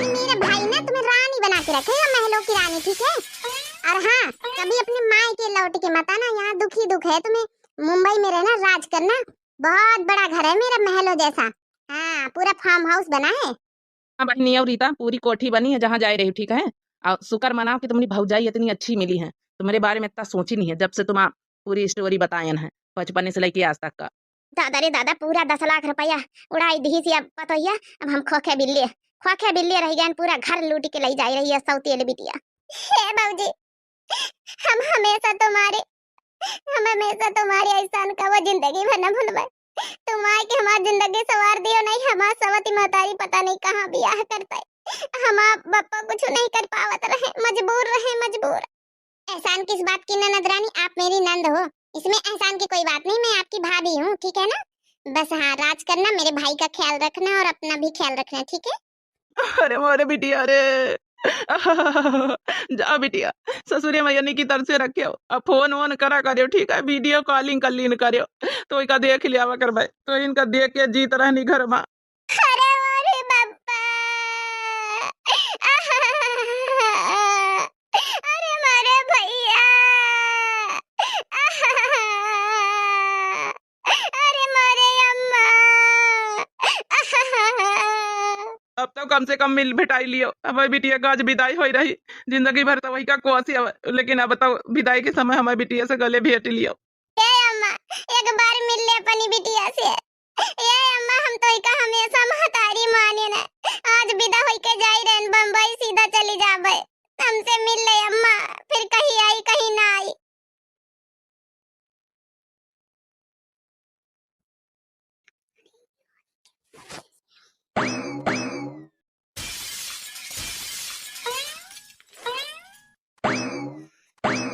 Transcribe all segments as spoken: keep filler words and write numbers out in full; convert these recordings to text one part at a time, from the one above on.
मेरा भाई ना तुम्हें रानी बना के रखेगा, महलों की रानी, ठीक है? और हाँ, कभी अपने मायके लौट के मत आना, यहाँ दुख ही दुख है तुम्हें। मुंबई में रहना, राज करना, बहुत बड़ा घर है मेरा, महलों जैसा। हाँ, पूरा farm house बना है। हाँ बहिनी, और रीता, पूरी कोठी बनी है जहाँ जाए रही, ठीक है? और शुक्र मनाओ कि तुम्हारी भौजाई इतनी अच्छी मिली है, तुम्हारे बारे में इतना सोची नहीं है जब से तुम पूरी story बतायन है, बचपन से लेके आज तक का। दादा रे दादा, पूरा दस लाख रुपया उड़ाई दिहिस अब पतोहिया, अब हम खोखे बिल्ली, खोखे बिल्ली रह गए, पूरा घर लूट के ले जाए रही है सौतेली बिटिया। हे भौजी, हम हमेशा तुम्हारे, हम हमेशा तुम्हारे एहसान का वो जिंदगी भर न भूलबे। तुम आए के हमार जिंदगी संवार दियो, नहीं हमार सवती महतारी पता नहीं कहाँ बियाह करता है। हमार बप्पा कुछ नहीं कर पावत रहे, मजबूर रहे, मजबूर। एहसान किस बात की ननद रानी, आप मेरी नंद हो, इसमें एहसान की कोई बात नहीं, मैं आपकी भाभी हूँ, ठीक है ना? बस हाँ, राज करना, मेरे भाई का ख्याल रखना और अपना भी ख्याल रखना, ठीक है? अरे मोरे बिटिया रे। जा बिटिया, ससुरे में यानी कि तरसे रखे हो, अब फोन वोन करा करे, ठीक है? Video calling कर लीन करे, तो इका देख लियावा करबे, तो इनका देख के जीत रहनी घर में। अरे मोरे बप्पा, अरे मोरे भैया, अरे मोरे अम्मा। अब तो कम से कम मिल भेटाई लियो, हमारी बिटिया का आज विदाई होई रही, जिंदगी भर तो वही का कोसी हवे, लेकिन अब तो विदाई के समय हमारी बिटिया से गले भेट लियो। ए अम्मा, एक बार मिल ले अपनी बिटिया से। ए अम्मा, हम तो इका हमेशा महतारी माने न। आज विदा होई के जाई रहन बम्बई, सीधा चली जाबे। हमसे मिल ले अम्मा, फिर कहीं आई, कहीं ना आई।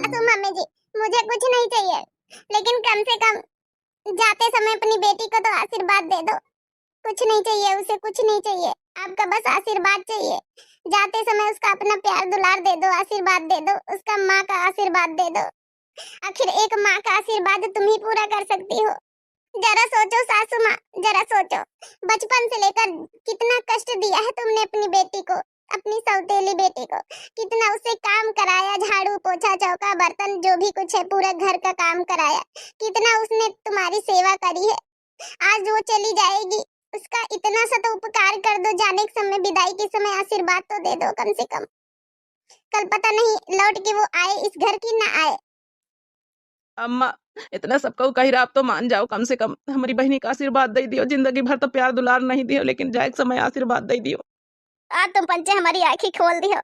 तो मम्मी जी, मुझे कुछ नहीं चाहिए, लेकिन कम से कम जाते समय अपनी बेटी को तो आशीर्वाद दे दो। कुछ नहीं चाहिए उसे, कुछ नहीं चाहिए, आपका बस आशीर्वाद चाहिए। जाते समय उसका अपना प्यार दुलार दे दो, आशीर्वाद दे दो, उसका माँ का आशीर्वाद दे दो। आखिर एक माँ का आशीर्वाद तुम ही पूरा कर सकती हो। जरा सोचो सासू माँ, जरा सोचो, बचपन से लेकर कितना कष्ट दिया है तुमने अपनी बेटी को, अपनी सौतेली बेटी को। कितना उससे काम कराया, झाड़ू, पोछा, चौका, बर्तन, जो भी कुछ है, पूरा घर का काम कराया। कितना उसने तुम्हारी सेवा करी है। आज वो चली जाएगी, उसका इतना सा तो उपकार कर दो, जाने के समय, विदाई के समय आशीर्वाद तो दे दो कम से कम। कल पता नहीं लौट के वो आए इस घर की ना आए। अम्मा, इतना सबका कही रहा, आप तो मान जाओ, कम से कम हमारी बहिनी का आशीर्वाद दे दियो। जिंदगी भर तो प्यार दुलार नहीं दियो, लेकिन जाए के समय आशीर्वाद दे दियो। आज तुम पंचे हमारी आँखी खोल दियो,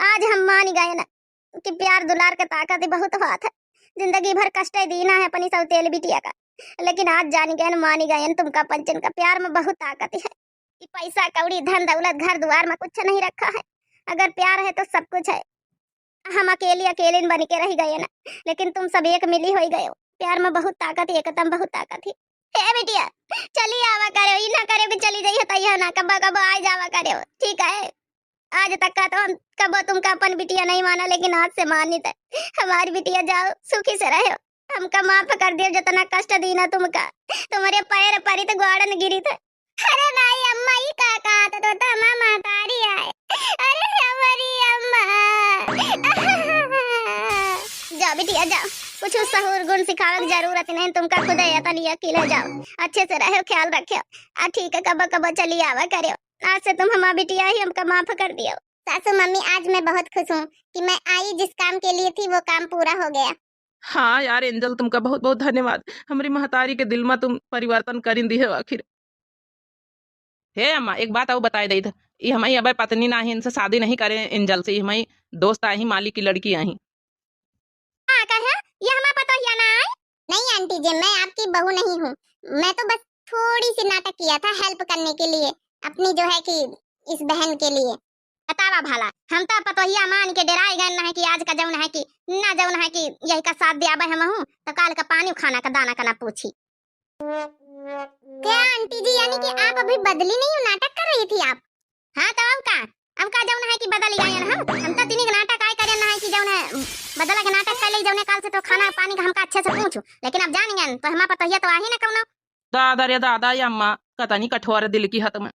आज हम मान गए ना कि प्यार दुलार का ताकत ही बहुत होत है। जिंदगी भर कष्ट दीना है अपनी सौतेल बिटिया का, लेकिन आज जान गए, मान गए, तुमका पंचन का प्यार में बहुत ताकत है। ये पैसा कौड़ी, धन दौलत, घर दुआर में कुछ नहीं रखा है, अगर प्यार है तो सब कुछ है। हम अकेली अकेलिन बन के रह गए ना, लेकिन तुम सब एक मिली होई गए हो। प्यार में बहुत ताकत है, एकता में बहुत ताकत है। हे बिटिया, चली आवा करे, ई ना करे कि चली जाइए तैया ना, कब्बा कब्बा आ जावा करे, ठीक है? आज तक का तो हम कबो तुमका अपन बिटिया नहीं माना, लेकिन आज से मानित है। हमारी बिटिया जाओ, सुखी से रहो, हमका माफ कर दियो, जितना कष्ट दीना तुमका, तुम्हारे पैर परी तो ग्वाड़न गिरी थे। अरे भाई अम्मा, ई का कहत तो तमा महतारी आए। अरे हमारी अम्मा। जाओ बिटिया जाओ, कुछ सहूर गुण सिखावे की जरूरत नहीं, तुमका खुद है, तनी अकेले जाओ, अच्छे से रहो, ख्याल रखो। आ ठीक है, कबो कबो चली आवा करो। आज से तुम हमार बिटिया ही, हमका माफ कर दियो। सासू मम्मी, आज मैं बहुत खुश हूँ कि मैं आई, जिस काम के लिए थी वो काम पूरा हो गया। हाँ यार एंजल, तुमका बहुत बहुत धन्यवाद। हमरी महतारी के दिल में तुम परिवर्तन करिन दिहे हो आखिर। हे अम्मा, एक बात और बताए दई थ, ई हमारी अब पत्नी ना ही, इनसे शादी नहीं करे एंजल से, ई हमारी दोस्त आई, माली की लड़की आई। हाँ, कहे, ये हमार पतोहिया ना आए? नहीं आंटी जी, मैं आपकी बहू नहीं हूँ, मैं तो बस थोड़ी सी नाटक किया था help करने के लिए, अपनी जो है कि इस बहन के लिए। बतावा भला, हम तो पतोहिया मान के डेराए गए ना है कि आज का जौन है कि ना जौन है कि यही का साथ दियाबे हम हूँ, तो काल का पानी खाना का दाना का ना पूछी। क्या आंटी जी, यानी कि आप अभी बदली नहीं हो, नाटक कर रही थी आप? हाँ, तो अब का, अब का जौन है कि बदल गए हैं हम, हम तो तीन एक नाटक आए करे ना है कि जौन है, बदला के नाटक कर ले, जौने काल से तो खाना पानी का हमका अच्छे से पूछू, लेकिन अब जान गए तो हमार पतोहिया तो आही ना कौनो। दादा रे दादा, ये अम्मा कतनी कठोर दिल की हत में।